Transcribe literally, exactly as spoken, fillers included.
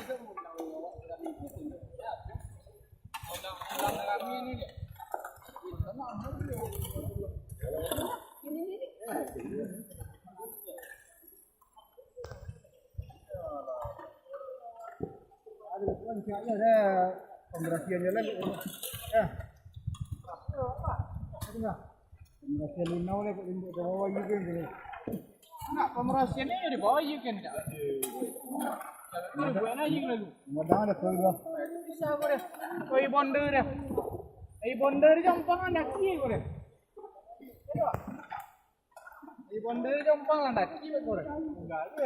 Aduh, kan siap je dah. Pembersihan jalan. Ya. Pembersihan linau ni, kok limbak bawah juga ni. Nak pembersihan ni di bawah juga ni. Kalau tu buat aja lalu. Kadang ada kau dua. Bisa kau dah. Kau ibonda dah. Ibonda di Jampang kan dah kiri kau dah. Ibonda di Jampang lah dah kiri kau dah. Enggak ada.